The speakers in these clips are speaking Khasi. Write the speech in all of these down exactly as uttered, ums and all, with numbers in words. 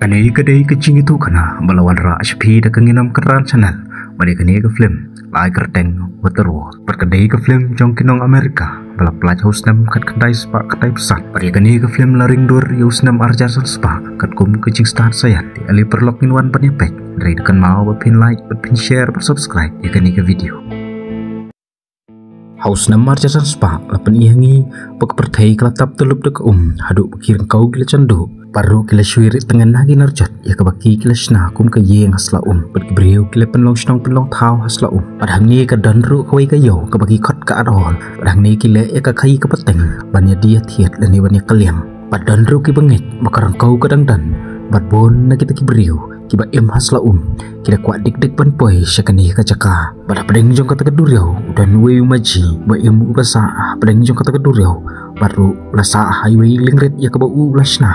Kane ka dei ka jingïathuhkhana ba la wanrah sha phi da ka Ngianom Kynrad Channel. Bad ïa kane ka film la ai kyrteng Waterworld. Bad ka dei ka film jong ki nong America ba la pynlait ha u snem khatkhyndai spah khyndaiphew san. Bad ïa kane ka film la ring dur ïa u snem arhajar san spah. Katkum ka jingstad saian, te ale paralok ngin wan ban ïa peit. Hynrei to kynmaw ba phin like, ba phin share, ba subscribe ïa kane ka video. Ha u snem arhajar san spah la pyni ha ngi ba ka pyrthei ka la tap tyllup da ka um, haduh ba ki ryngkew ki la jan duh, baroh ki la shu rieh tngen ha ki narjot, ïa kaba ki ki la shna kum ka ïing ha sla um. Bad ki briew ki la pynlong shnong pynlong thaw ha sla um. Bad hangne ka don ruh kawei ka ïew kaba ki khot ka At Hall. Bad hangne ki leh ïa ka khaïi ka pateng ban ïa die thied lane ban ïa kylliang. Bad don ruh kiba ngeit ba ka ryngkew ka dang don. Bad bun na kita ki briew kiba im ha sla um ki la kwah dik dik ban poi sha kane ka jaka. Bad hapdeng jong kata ka duriaw u don uwei u maji ba im uba sah hapdeng jong kata ka duriaw. Bad ruh u la sah ha iwei i lyngrit ïa kaba u la shna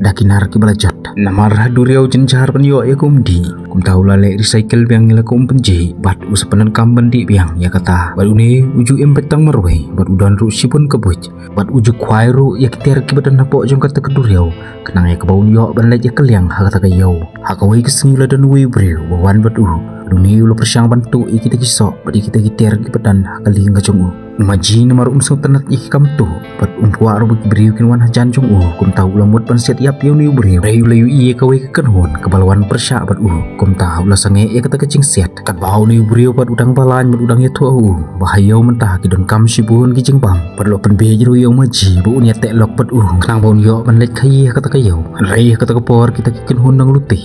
da ki nar kiba la jot. Namar ha duriaw jynjar ban ïoh ïa ka umdih, kumta u la leh recycle biang ïa la ka umpynjih bad u sa pyndonkam ban dih biang ïa kata. Bad une u ju im beit tang marwei bad u don ruh shibun ka buit. Bad u ju khwai ruh ïa ki tiar kiba don hapoh jong kata ka duriaw, khnang ïa kaba un ïoh ban leit ïa kylliang ha kata ka ïew. Ha kawei ka sngi la don uwei u briew ba wan bad u. Bad une u la pyrshang ban tuh ïa kita ki soh bad ïa kita ki tiar kiba don ha ka lieng ka jong u. U maji namar um sngewtynnat ïa ki kam tuh bad um kwah ruh ba ki briew kin wan hajan jong u, kumta u la mut ban siat ïap ïa une u briew. Hynrei u la ïohi ïa kawei ka kynhun kaba la wan pyrshah bad u, kumta u la sangeh ïa kata ka jingsiat. Katba une u briew pat u dang balang bad u dang ïathuh ha u ba ha ïew mynta ki donkam shibun ki jingbam. Bad u la pynbiej ruh ïa u maji ba un ïateh lok bad u, khnang ba un ïoh ban leit khaïi ha kata ka ïew. Hynrei ha kata ka por kita ki kynhun nonglute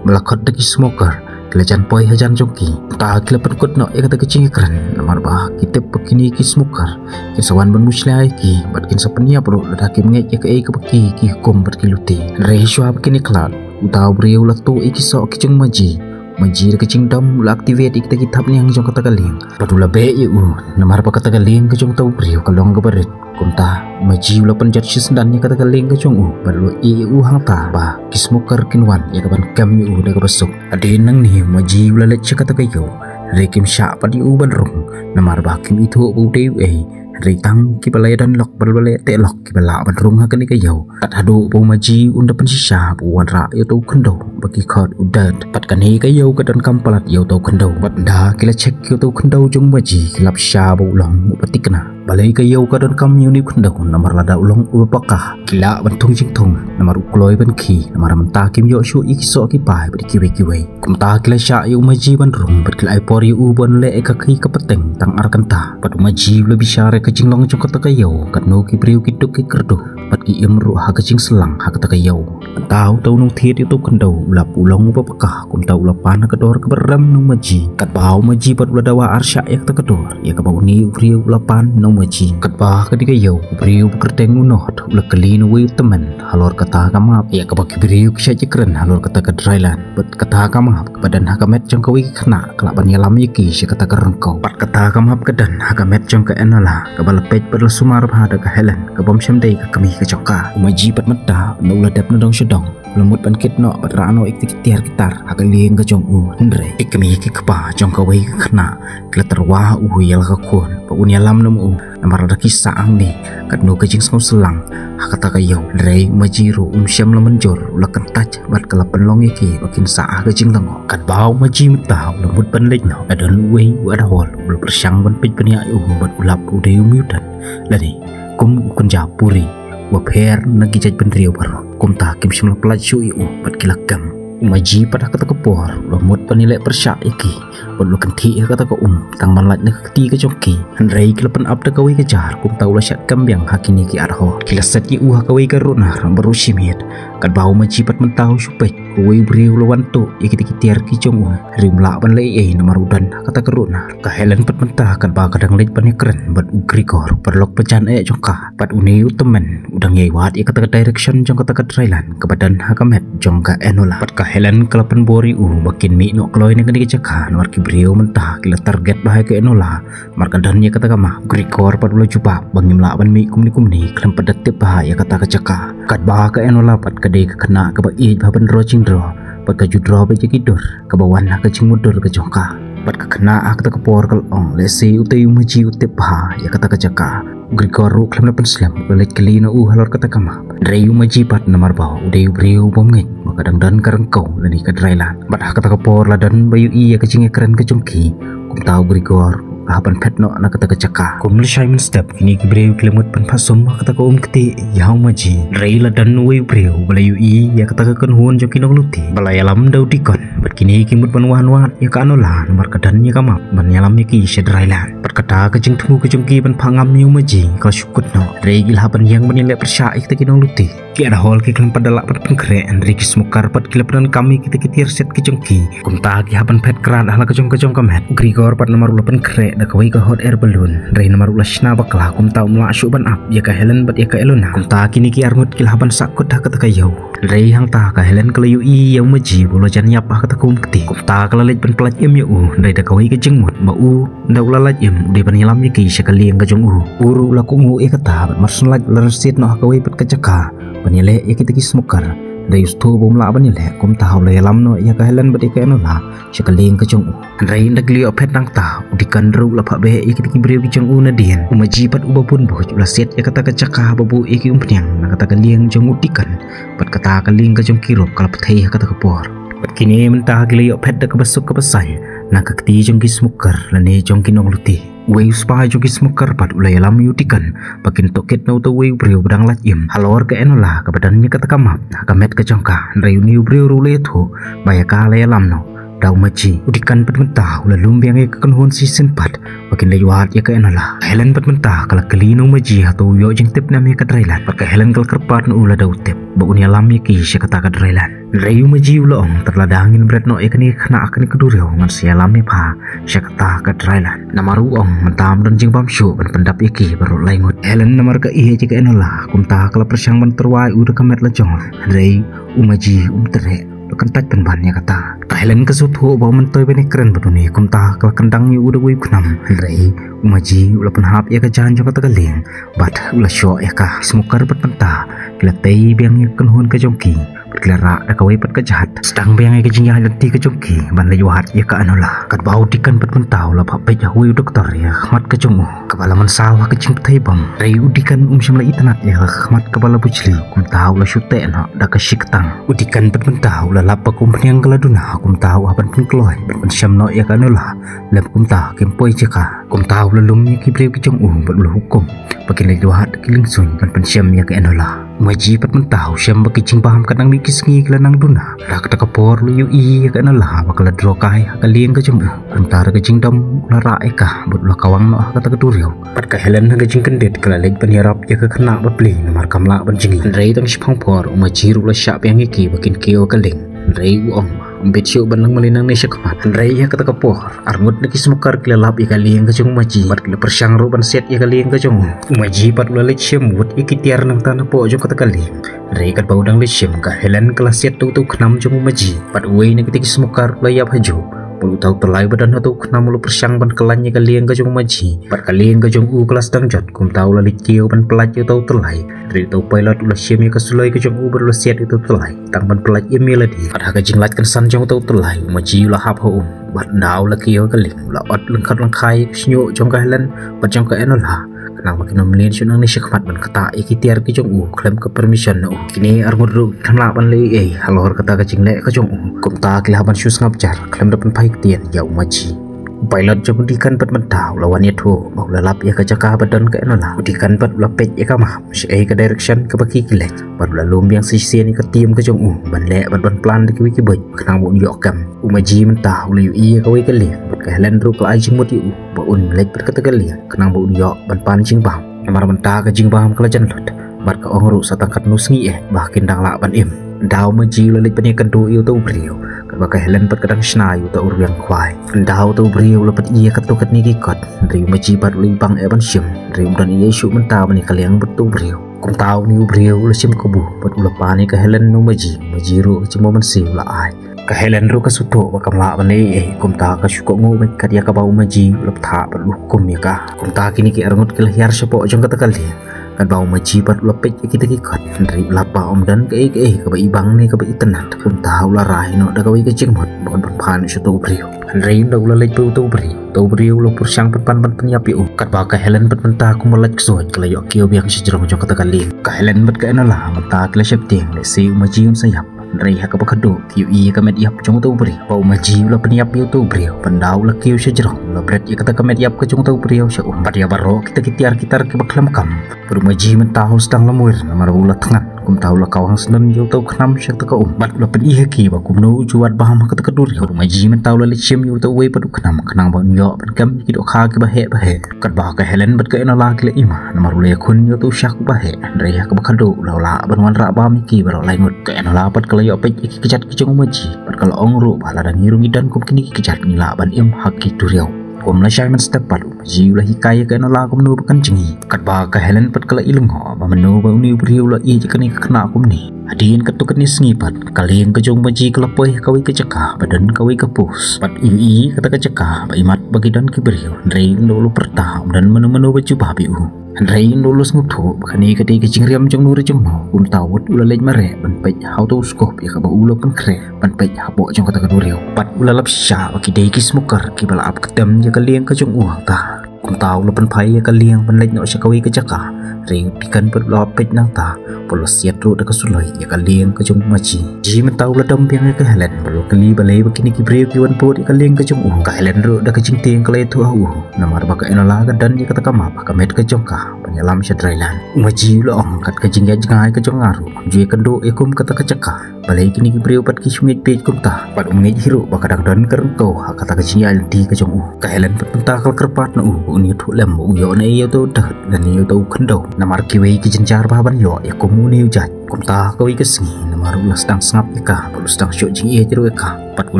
ba la khot da ki smoker ki la jan poi hajan jong ki. Kumta ki la pynkut noh ïa kata ka jingïakren, namar ba ki tip ba kine ki smoker kin sa wan ban mushlia ïa ki bad kin sa pynïap ruh lada kim ngeit ïa kaei kaba ki ki hukum bad ki lute. Hynrei shuwa ba kin ïakhlad, uta u briew u la tuh ïa ki soh ki jong u maji. U maji da ka jingdom u la activate ïa kita ki thapniang jong kata ka lieng bad u la beh ïa u, namar ba kata ka lieng ka jong uta u briew ka long kaba rit. Kumta u maji u la pynjot shisyndon ïa kata ka lieng ka jong u bad u la ïeh ïa u hangta ba ki smoker kin wan ïa ka ban kem ïa u da kaba suk. Hadien nangne u maji u la leit sha kata ka ïew. Hynrei kim shah pat ïa u ban rung, namar ba kim ithuh ba u dei uei. Hynrei tang kiba la ïadon lok bad ba la ïateh lok kiba lah ban rung ha kane ka ïew. Kat haduh ba u maji un da pynshisha ba u wanrah ïa uta u khyndew ba ki khot u Dad. Bad kane ka ïew ka donkam palat ïa uta u khyndew. Bad ynda ki la check ïa uta u khyndew jong u maji ki la pyrshah ba u long uba thikna. Balei ka ïew ka donkam ïa une u khyndew, namar lada u long uba paka ki lah ban thung jingthung, namar u kloi ban khih, namar mynta kim ïoh shuh ïa ki soh ki pai bad kiwei kiwei. Kumta ki la shah ïa u maji ban rung bad ki la ai por ïa u ban leh ïa ka khaïi ka pateng tang ar kynta. Bad u maji u la bishar ïa ka jinglong jong kata ka ïew, katno ki briew ki duk ki kyrduh bad ki im ruh ha ka jingsyllang ha kata ka ïew. Mynta uta u nongthied ïa uta u khyndew u lap u long uba paka, kumta u la pan ha ka dor kaba rem na u maji. Katba u maji pat u la dawa arshah ïa kata ka dor ïa kaba une u briew u la pan na u maji. Katba ha kane ka ïew u briew ba kyrteng u Nod u la kylli na uwei u tymmen halor kata ka map ïa kaba ki briew ki shait ïakren halor kata ka dryland. Bad kata ka map kaba don ha ka met jong kawei ka khynnah ka lah ban ïalam ïa ki sha kata ka ryngkew. Bad kata ka map ka don ha ka met jong ka Enola kaba la peit bad la sumar bha da ka Helen, ka bym shym dei ka kmie ka jong ka. U maji pat mynta u la dep na dong sha dong, u la mut ban kit noh bad rah noh ïa kita ki tiar ki tar ha ka lieng ka jong u. Hynrei ki kmie ki kpa jong kawei ka khynnah ki la tyrwa ha u ïa la ka khun ba un ïalam noh ma u. Namar lada ki sah hangne, katno ka jingsngewsyllang ha kata ka ïew. Hynrei u maji ruh um shym la mynjur, u la kyntait bad ka la pynlong ïa ki ba kin sah ha ka jinglyngngoh. Katba u maji mynta u la mut ban leit noh, la don uwei u At Hall u la pyrshang ban peit bniah ïa u bad u lap u dei u mutant lane kum u kynja puri uba pher na ki jaitbynriew baroh. Kumta kim shym la pyllait shuh ïa u bad ki la kem. U maji pat ha kata ka por u la mut ban ïaleh pyrshah ïa ki bad u la kynthih ha kata ka um tang ban lait na ka kti ka jong ki. Hynrei ki la pynap da kawei ka jar, kumta u la shah kem biang ha kine ki At Hall. Ki la set ïa u ha kawei ka ruhnar baroh shi miet. Katba u maji pat mynta u shu peit, uwei u briew u la wan tuh ïa kita ki tiar ki jong u. Hynrei um lah ban leh ei ei namar u don ha kata ka ruhnar. Ka Helen pat mynta katba ka dang leit ban ïakren bad u Grigor, paralok ba jan eh jong ka, bad une u tymmen u dang ïai wad ïa kata ka direction jong kata ka dryland kaba don ha ka met jong ka Enola. Bad ka Helen ka la pynbor ïa u ba kin mih noh kloi na kane ka jaka, namar ki briew mynta ki la target bha ïa ka Enola. Namar ka don ïa kata ka map. Grigor pat u la jubab ba ngim lah ban mih kumne kumne khlem pat da tip bha ïa kata ka jaka. Katba ka Enola pat ka dei ka khynnah kaba ïeit bha ban draw jingdraw, bad ka ju draw beit ïa ki dur kaba wan ha ka jingmutdur ka jong ka. Bad ka khynnah ha kata ka por ka la ong, lehse utai u maji u tip bha ïa kata ka jaka. U Grigor ruh khlem da pynslem u la leit kylli na u halor kata ka map. Hynrei u Maji pat namar ba u dei u briew bym ngeit ba ka dang don ka ryngkew lane ka dry land. Bad ha kata ka por la don ba ïohi ïa ka jingïakren ka jong ki, kumta u Grigor la hap ban phet noh na kata ka jaka. Kum lashai mynstep kine ki briew ki la mut ban phah sum ha kata ka um ktieh ïa u Maji. Hynrei la don uwei u briew ba la ïohi ïa kata ka kynhun jong ki nongluti ba la ïalam da u Dikon. Bad kine ki mut ban wan wad ïa ka Enola namar ka don ïa ka map ban ïalam ïa ki sha dry land. Bad kata ka jingthmu ka jong ki ban phah ngam ïa u Maji ka la shu kut noh. Hynrei ki la hap ban ïeng ban ïaleh pyrshah ïa kita ki nongluti. Ki Adahol ki khlem pat da lah ban pynkhreh, hynrei ki Smoker pat ki la pyndonkam ïa kita ki tiar siat ki jong ki. Kumta ki hap ban phet krad ha la ka jong ka jong ka met. U Grigor pat namar u la pynkhreh da kawei ka hot air balloon, hynrei namar u la shna bakla kumta um lah shuh ban ap ïa ka Helen bad ïa ka Enola. Kumta kine ki arngut ki la hap ban sah kut ha kata ka ïew. Hynrei hangta ka Helen ka la ïohi ïa u Maji ba u la jan ïap ha kata ka um ktieh. Kumta ka la leit ban pyllait im ïa u, hynrei da kawei ka jingmut ba u, ynda u la lait im u dei ban ïalam ïa ki sha ka lieng ka jong u. U ruh u la kohnguh ïa kata bad mar shen lait u la rynsied noh ha kawei pat ka jaka ban ïaleh ïa kita ki Smoker. Hynrei u sngewthuh ba um lah ban ïaleh, kumta u la ïalam noh ïa ka Helen bad ïa ka Enola sha ka lieng ka jong u. Hynrei ynda ki la ïoh phet nangta, u Dikon ruh u la phah beh ïa kita ki briew ki jong u nadien. U Maji pat uba bun buit u la siat ïa kata ka jaka ba buh ïa ki umphniang na kata ka lieng jong u Dikon. Bad kata ka lieng ka jong ki ruh ka la pynthei ha kata ka por. Bad kine mynta ki la ïoh phet da kaba suk kaba saiñ na ka kti jong ki Smoker lane jong ki nongluti. Uwei u spy jong ki Smoker pat u la ïalam ïa u Dikon ba kin tohkit na uta uwei u briew ba dang lait im halor ka Enola kaba don ïa kata ka map ha ka met ka jong ka. Hynrei une u briew ruh u la ïathuh ba ïa ka la ïalam noh da u Maji. U Dikon pat mynta u la lum biang ïa ka kynhun shisien pat ba kin leit wad ïa ka Enola. Ka Helen pat mynta ka la kylli na u Maji hato u ïoh jingtip ne em ïa ka dry land. Bad ka Helen ka la kyrpad na u lada u tip ba un ïalam ïa ki sha kata ka dry land. Hynrei u Maji u la ong, te lada ngin bret noh ïa kane ka khynnah ha kane ka duriaw ngan sa ïalam ïa pha sha kata ka dry land. Namar u ong mynta ym don jingbam shuh ban pyndap ïa ki baroh lai ngut. Helen namar ka ïeit ïa ka Enola, kumta ka la pyrshang ban tyrwa ïa u da ka met la jong. Hynrei u Maji um treh, u la kyntait pynban ïa kata. Ka Helen ka sngewthuh ba um myntoi ban ïakren bad une, kumta ka la kyndang ïa u da uwei u khnam. Hynrei u Maji u la pynhap ïa ka jaiñ jong kata ka lieng bad u la shoh ïa ka. Smoker bad mynta ki la tei biang ïa ka kynhun ka jong ki bad ki la rah da kawei pat ka jhat. Sdang biang ïa ka jingïaid lynti ka jong ki ban leit wad ïa ka Enola. Katba u Dikon pat mynta u la phah peit ha uwei u doktor ïa ka khmat ka jong u, kaba la mynsaw ha ka jingpyrthei bom. Hynrei u Dikon um shym la itynnad ïa ka khmat kaba la bujli, kumta u la shu teh noh da ka shiktang. U Dikon pat mynta u la lap ba ka umphniang ka la duna, kumta u hap ban pynkloi ban pynshem noh ïa ka Enola. Lem kumta kim poi jaka. Kumta u la lum ïa ki briew ki jong u bad u la hukum ba kin leit wad da ki liengsuiñ ban pynshem ïa ka Enola. U Maji pat mynta u shem ba ki jingbam ka dang mih ki sngi ki la nang duna. Ha kata ka por u la ïohi ïa ka Enola ba ka la drokai ha ka lieng ka jong u. Kumta da ka jingdom u la rah ïa ka bad u la kawang noh ha kata ka duriaw. Bad ka Helen ha ka jingkyndit ka la leit ban ïarap ïa ka khynnah bapli namar kam lah ban jngi. Hynrei tang shiphang por u Maji ruh u la shah biang ïa ki ba kin kiew ha ka lieng. Hynrei u ong, ym bit shuh ban nang mali nangne shakhmat. Hynrei ha kata ka por, arngut na ki Smoker ki la lap ïa ka lieng ka jong u Maji bad ki la pyrshang ruh ban siat ïa ka lieng ka jong u. U Maji pat u la leit shim wut ïa ki tiar nangta napoh jong kata ka lieng. Hynrei katba u dang leit shim, ka Helen ka la siat da uta u khnam jong u Maji. Bad uwei na kita ki Smoker u la ïap hajuh. Bad uta u tyllai ba don ha uta u khnam u la pyrshang ban khlaiñ ïa ka lieng ka jong u Maji. Bad ka lieng ka jong u ka la sdang jot, kumta u la leit kiew ban pyllait ïa uta u tyllai. Hynrei uta u pilot u la shim ïa ka suloi ka jong u bad u la siat ïa uta u tyllai tang ban pyllait im ïa lade. Bad ha ka jinglait kynsan jong uta u tyllai, u Maji u la hap ha um bad ynda u la kiew ha ka lieng u la ot lyngkot lyngkhai ïa ka shñiuh jong ka Helen bad jong ka Enola, khnang ba kin ym mlien shuh nangne shakhmat ban ktah ïa ki tiar ki jong u khlem ka permission na u. Kine arngut ruh kim lah ban leh ei ei halor kata ka jingleh ka jong u. Kumta ki la hap ban shu sngap jar khlem da pynphai ktien ïa u Maji. U pilot jong u Dikon pat mynta u la wan ïathuh ba u la lap ïa ka jaka ba don ka Enola. U Dikon pat u la peit ïa ka map shaei ka direction kaba ki ki leit. Bad u la lum biang shisien ïa ka team ka jong u ban leh bad ban plan da kiwei ki buit khnang ba un ïoh kem. U Maji mynta u la ïohi ïa kawei ka lieng bad ka Helen ruh ka la ai jingmut ïa u ba un leit bad kata ka lieng khnang ba un ïoh ban pan jingbam. Namar mynta ka jingbam ka la jan lut bad ka ong ruh sa tang katno sngi eh ba kin dang lah ban im. Ynda u Maji u la leit ban ïakynduh ïa uta u briew, katba ka Helen pat ka dang shna ïa uta u rwiang khwai. Ynda uta u briew u la pyni ïa katto katne ki kot, hynrei u Maji pat u la ibang eh ban shim, hynrei um don ei ei shuh mynta ban ïakylliang bad uta u briew. Kumta une u briew u la shim kabu bad u la pan ïa ka Helen na u Maji. U Maji ruh ka jingmut mynsiem u la ai. Ka Helen ruh ka sngewthuh ba kam lah ban leh ei ei, kumta ka shu kohnguh beit kat ïa kaba u Maji u la bthah bad u la hukum ïa ka. Kumta kine ki arngut ki la hiar shapoh jong kata ka lieng. Katba u Maji pat u la peit ïa kita ki kot, hynrei u la pah ym don kaei kaei kaba ibang ne kaba itynnat. Kumta u la rai noh da kawei ka jingmut ban pynphai noh sha uto u briew. Hynrei ynda u la leit bad uto u briew, uto u briew u la pyrshang pynpan ban pynïap ïa u. Katba ka Helen bad mynta kumba lait ksuid ka la ïoh kiew biang sha jrong jong kata ka lieng. Ka Helen bad ka Enola mynta ki la sheptieng, lehse u Maji un sa ïap. Hynrei ha kaba khadduh ki ïohi ïa ka met ïap jong uto u briew ba u Maji u la pynïap ïa uto u briew. Bad ynda u la kiew sha jrong u la bret ïa kata ka met ïap ka jong uto u briew sha um bad ïa baroh kita ki tiar ki tar kiba khlem kam. Bad u Maji mynta u sdang lamwir namar ba u la thngan. Kumta u la kawang syndon ïa uto u khnam sha kata ka um bad u la pyni ha ki ba kumno u ju wad bam ha kata ka duriaw. U Maji mynta u la leit shim ïa uto uwei pat u khnam khnang ba un ïoh ban kem ïa ki dohkha kiba heh ba heh. Katba ka Helen bad ka Enola ki la ïma namar u la ïakhun ïa uto u shak uba heh. Hynrei ha kaba khadduh u la lah ban wanrah bam ïa ki baroh lai ngut. Ka Enola pat ka la ïoh peit ïa ki kjat ki jong u Maji bad ka la ong ruh ba lada ngi ruh ngi don kum kine ki kjat ngi lah ban im ha ki duriaw. Kum lashai mynstep pat u Maji u la hikai ïa ka Enola kumno ba kan jngi. Katba ka Helen pat ka la i lyngngoh ba mano ba une u briew u la ïeit ïa kane ka khynnah kumne. Hadien katto katne sngi pat ka lieng ka jong u Maji ka la poi ha kawei ka jaka ba don kawei ka post. Bad u ïohi ïa kata ka jaka ba imat ba ki don ki briew, hynrei ynda u la pyrta ym don mano mano ba jubab ïa u. Hynrei ynda u la sngewthuh ba kane ka dei ka jingriam jong u re jong u, kumta u la leit mareh ban peit ha uto u skop ïa kaba u la pynkhreh ban peit hapoh jong kata ka duriaw. Bad u la lap shisha ba ki dei ki smoker kiba la ap ktem ïa ka lieng ka jong u hangta. Kumta u la pynphai ïa ka lieng ban leit noh sha kawei ka jaka. Hynrei u Deacon pat u la peit nangta bad u la siat ruh da ka suloi ïa ka lieng ka jong u Maji. Maji mynta u la dom biang ïa ka Helen bad u la kylli balei ba kine ki briew ki wan bud ïa ka lieng ka jong u. Ka Helen ruh da ka jingtieng ka la ïathuh ha u namar ba ka Enola ka don ïa kata ka map ha ka met ka jong ka ban ïalam sha dryland. U Maji u la ong, kat ka jingïaid jngai ka jong nga ruh ngam ju ïakynduh ïa kum kata ka jaka. Balei kine ki briew pat ki shu ngeit beit kumta? Bad um ngeit hi ruh ba ka dang don ka ryngkew ha kata ka jingïaid lynti ka jong u. Ka Helen pat mynta ka la kyrpad na u ba un ïathuh lem ba u ïoh na ei ïa uto u dud lane ïa uto u khyndew. Namar kiwei ki jynjar bha ban ïoh ïa kum une u jait. Kumta kawei ka sngi namar u la sdang sngap ïa ka bad u sdang shoh jingïeit ruh ïa ka. Bad u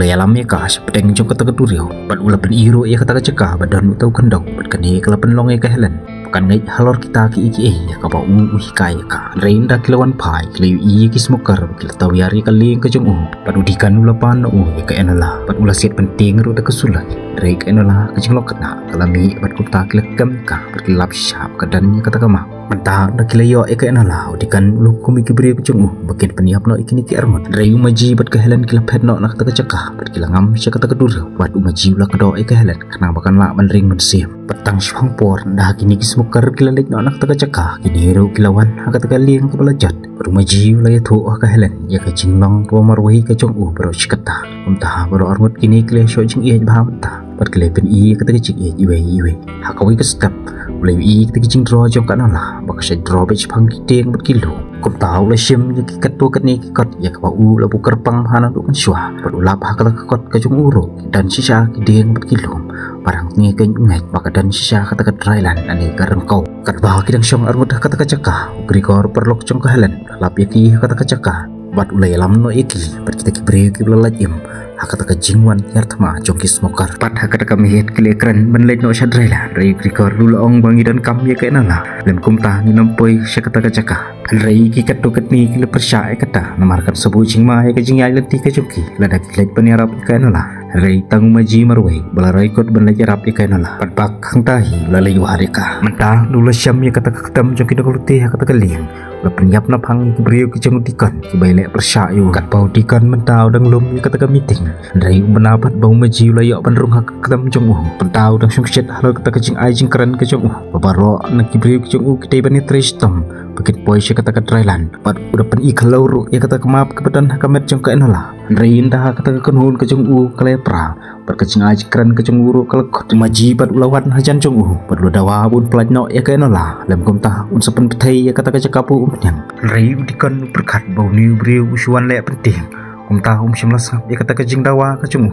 la ïalam ïa ka sha pdeng jong kata ka duriaw. Bad u la pyni ruh ïa kata ka jaka ba don uto u khyndew. Bad kane ka la pynlong ïa ka Helen ba kan ngeit halor kita kiei kiei ïa kaba u u hikai ïa ka. Hynrei ynda ki la wan phai ki la ïohi ïa ki smoker ba ki la tawiar ïa ka lieng ka jong u. Bad u Deacon u la pan na u ïa ka Enola bad u la siat pyntieng ruh da ka suloi. Hynrei ka Enola ka jinglong khynnah ka la mih bad kumta ki la kem ïa ka bad ki la lap shisha ba ka don ïa kata ka map. Mynta ynda ki la ïoh ïa ka Enola, u Deacon u la hukum ïa ki briew ki jong u ba kin pynïap noh ïa kine ki arngut. Hynrei u Maji bad ka Helen ki la phet noh na kata ka jaka bad ki la ngam sha kata ka duriaw. Bad u Maji u la kdoh ïa ka Helen khnang ba kan lah ban ring mynsiem. Bad tang shipang por ynda kine ki smoker ki la leit noh na kata ka jaka, kine ruh ki la wan ha kata ka lieng kaba la jot. Bad u Maji u la ïathuh ha ka Helen ïa ka jinglong kaba marwei ka jong u baroh shi katta. Kumta baroh arngut kine ki la shoh jingïeit bha mynta bad ki la pyni ïa kata ka jingïeit iwei iwei. Ha kawei ka step u la ïohi ïa kata ka jingdro jong ka Enola ba ka shait dro beit shaphang ki dieng bad ki lum. Kumta u la shim ïa ki katto katne ki kot ïa kaba u la buh kyrpang bha naduh mynshuwa. Bad u lap ha kata ka kot ka jong u ruh ki don shisha ki dieng bad ki lum. Ba dang ngeit ngeit ba ka don shisha kata ka dryland lane ka ryngkew. Katba ki dang shong arngut ha kata ka jaka, u Grigor paralok jong ka Helen u la lap ïa ki ha kata ka jaka. Bad u la ïalam noh ïa ki bad kita ki briew kiba la lait im ha kata ka jingwan ïar thma jong ki smoker. Bad ha kata ka miet ki la kren ban leit noh sha dryland. Hynrei u Grigor u la ong ba ngi donkam ïa ka Enola, lym kumta ngin ym poi sha kata ka jaka. Hynrei ki katto katne ki la pyrshah ïa kata namar kan sa buh jingma ïa ka jingïaid lynti ka jong ki lada ki leit ban ïarap ïa ka Enola. Hynrei tang u Maji marwei ba la roi kut ban leit ïarap ïa ka Enola. Bad bak hangta hi u la leit wad ïa ka. Mynta u la shem ïa kata ka ktem jong ki nongkynroi ha kata ka lieng. U la pynïap naphang ïa ki briew ki jong u Deacon kiba ïaleh pyrshah ïa u. Katba u Deacon mynta u dang lum ïa kata ka meeting, hynrei um bna pat ba u Maji u la ïoh ban rung ha ka ktem jong u. Mynta u dang shongshit halor kata ka jingai jingkren ka jong u ba baroh na ki briew ki jong u ki dei ban ïatrei shitom ba kin poi sha kata ka dryland. Bad u da pyni khyllew ruh ïa kata ka map kaba don ha ka met jong ka Enola. Hynrei ynda ha kata ka kynhun ka jong u ka la ïapra bad ka jingai jingkren ka jong u ruh ka la kut. U Maji bad u la wan hajan jong u bad u la dawa ba un pyllait noh ïa ka Enola, lym kumta un sa pynbthei ïa kata ka jaka ba um pynïang. Hynrei u Deacon u pyrkhat ba une u briew u shu wan leh pyntieng. Kumta um shym la sngap ïa kata ka jingdawa ka jong u.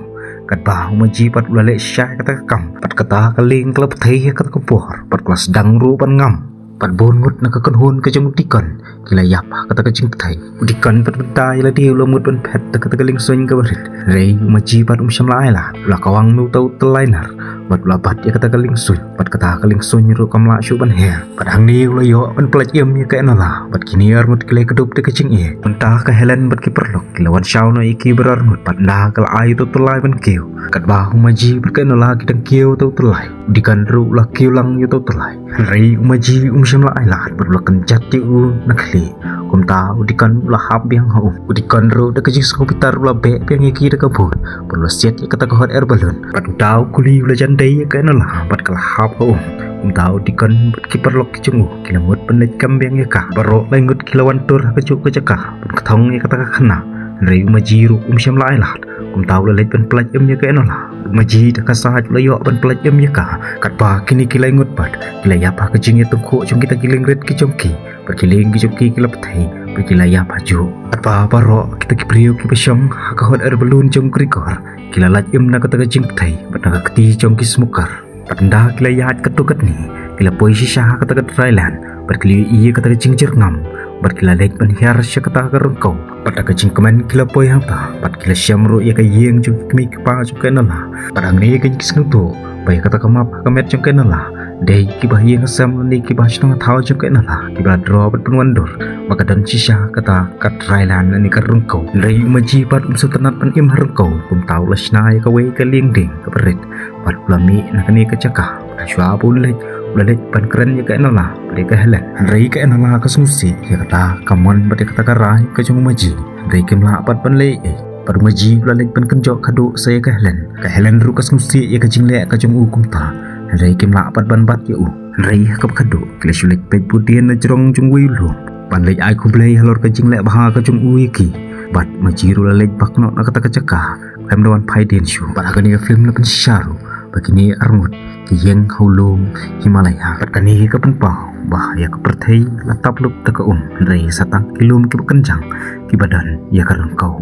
Katba u Maji bad u la leh shisha ïa kata ka kam bad kata ka lieng ka la bthei ha kata ka por bad ka la sdang ruh ban ngam. Bad bun ngut na ka kynhun ka jong u Deacon ki la ïap ha kata ka jingbthei. U Deacon bad mynta ïa lade u la mut ban phet da kata ka liengsuiñ kaba rit. Hynrei u Maji bad um shym la ailad, u la kawang na uto u tyllai nar bad u la bat ïa kata ka liengsuiñ. Bad kata ka liengsuiñ ruh kam lah shuh ban her. Bad hangne u la ïoh ban pyllait im ïa ka Enola bad kine arngut ki la ïakdup da ka jingïeit. Mynta ka Helen bad ki paralok ki la wan shaw noh ïa ki baroh arngut bad ynda ka la ai uto u tyllai ban kiew. Katba u Maji bad ka Enola ki dang kiew uto u tyllai, u Deacon ruh u la kiew lang ïa uto u tyllai. Hynrei u Maji um Shim la ai lad bad u la kynjat ïa u na khlieh. Kumta u dikon u la hap biang ha um. U dikon ruh da ka jingsngewbitar u la beh biang ïa ki da ka bud bad u la siat ïa kata ka hot air balloon. Bad kumta u kuli u la jan dei ïa ka Enola bad ka la hap ha um. Kumta u dikon bad ki paralok ki jong u ki la mut ban leit kam biang ïa ka. Baroh lai ngut ki la wan tur ha kajuh ka jaka ban kthong ïa kata ka khynnah. Hynrei u Maji ruh um shym la ai lad. Kumta u la leit ban pyllait im ïa ka Enola. U Maji da ka sahit u la ïoh ban pyllait im ïa ka. Katba kine ki lai ngut pat ki la ïap ha ka jingïatyngkhuh jong kita ki liengrit ki jong ki. Bad ki lieng ki jong ki ki la pyrthei bad ki la ïap ha juh. Katba baroh kita ki briew kiba shong ha ka hot air balloon jong u Grigor ki la lait im na kata ka jingpyrthei bad na ka kti jong ki smoker. Bad ynda ki la ïaid katto katne ki la poi shisha ha kata ka dryland bad ki la ïohi ïa kata ka jingjyrngam bad ki la leit ban hiar sha kata ka ryngkew. Bad da ka jingkmen ki la poi hangta bad ki la shem ruh ïa ka ïing jong ki kmie ki kpa jong ka Enola. Bad hangne ka jingïasngewthuh ba ïa kata ka map ha ka met jong ka Enola dei kiba ha ïing ha sem lane kiba ha shnong ha thaw jong ka Enola kiba la draw bad pynwandur ba ka don shisha ha kata ka dryland lane ka ryngkew. Hynrei u Maji pat um sngewtynnat ban im ha ryngkew, kumta u la shna ïa kawei ka liengdieng kaba rit bad u la mih na kane ka jaka. Bad shuwa ba u leit u la leit ban kren ïa ka Enola bad ïa ka Helen. Hynrei ka Enola ka sngewsih ïa kata ka mon bad ïa kata ka rai ka jong u Maji. Hynrei kim lah pat ban leh ei. Bad u Maji u la leit ban kynjoh khadduh sa ïa ka Helen. Ka Helen ruh ka sngewsih ïa ka jingleh ka jong u kumta. Hynrei kim lah pat ban bat ïa u. Hynrei ha kaba khadduh ki la shu leit peit bud dien na jrong jong uwei u lum ban leit ai khublei halor ka jingleh bha ka jong u ïa ki. Bad u Maji ruh u la leit bak noh na kata ka jaka khlem da wan phai dien shuh. Bad ha kane ka film la pynshisha ruh ba kine arngut ki ïeng ha u lum Himalaya. Bad kane ka pynpaw ba ïa ka pyrthei la tap lup da ka um, hynrei sa tang ki lum kiba kynjang kiba don ïa ka ryngkew.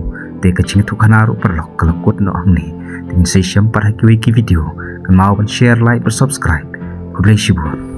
Te ka jingïathuhkhana ruh paralok ka la kut noh hangne. Te ngin sa ïashem pat ha kiwei ki video. Kynmaw ban share, like bad subscribe. Khublei shibun.